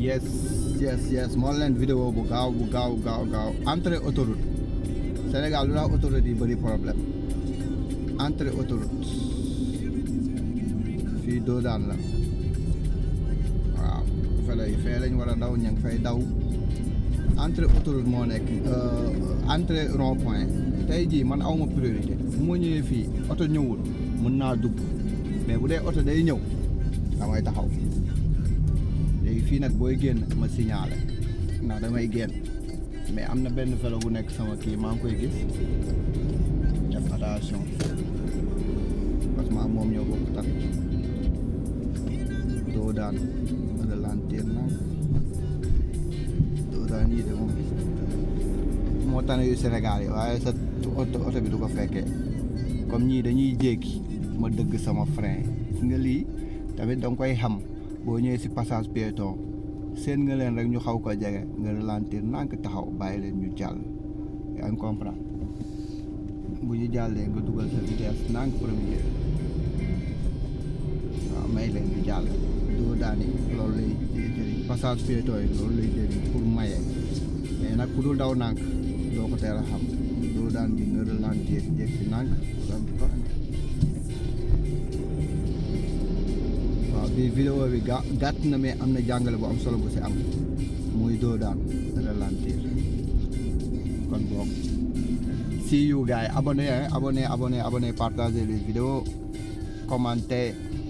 yes moo leen vidéo bu gaaw entrée autoroute Sénégal lu tax autoroute yi bëri problème entrée autoroute fii doo daan la waaw fee lañ war a daw ña ngi fay daw entrée autoroute moo nekk entrée rond point tey jii man awma priorité bu ma ñëwee fii oto ñëwul mën naa dugg mais bu dee oto day ñëw damay taxaw léegi fii nag booy génn ma signalé ndax damay génn mais am na benn vélo bu nekk sama kii maa ngi koy gis def attention parce que moom ñoo bokk tamit doo daan ralentir nag doo daan yii de moom moo tane yu Sénégal yi waaye sa oto bi du ko fekkee comme ñii dañuy jéggi ma dëgg sama frein nga lii tamit danga koy xam boo ñëwee si passage piéton seen nga leen rek ñu xaw ko jege nga ralentir nànk taxaw bàyyi leen ñu jàll yaa ngi comprendre bu ñu jàllee nga dugal sa vitesse nànk premier waaw may leen ñu jàll doo daani loolu lay jëriñ passage piéton yi loolu lay jëriñ pour maye mais nag ku dul daw nànk doo ko teel a xam doo daan bi nga ralentir jég si nànk bi vidéo bi gàtt na mais am na jàngale bu am solo bu si am muy doo daan ralentir kon boog see you guys abonnez partagez les vidéos commentez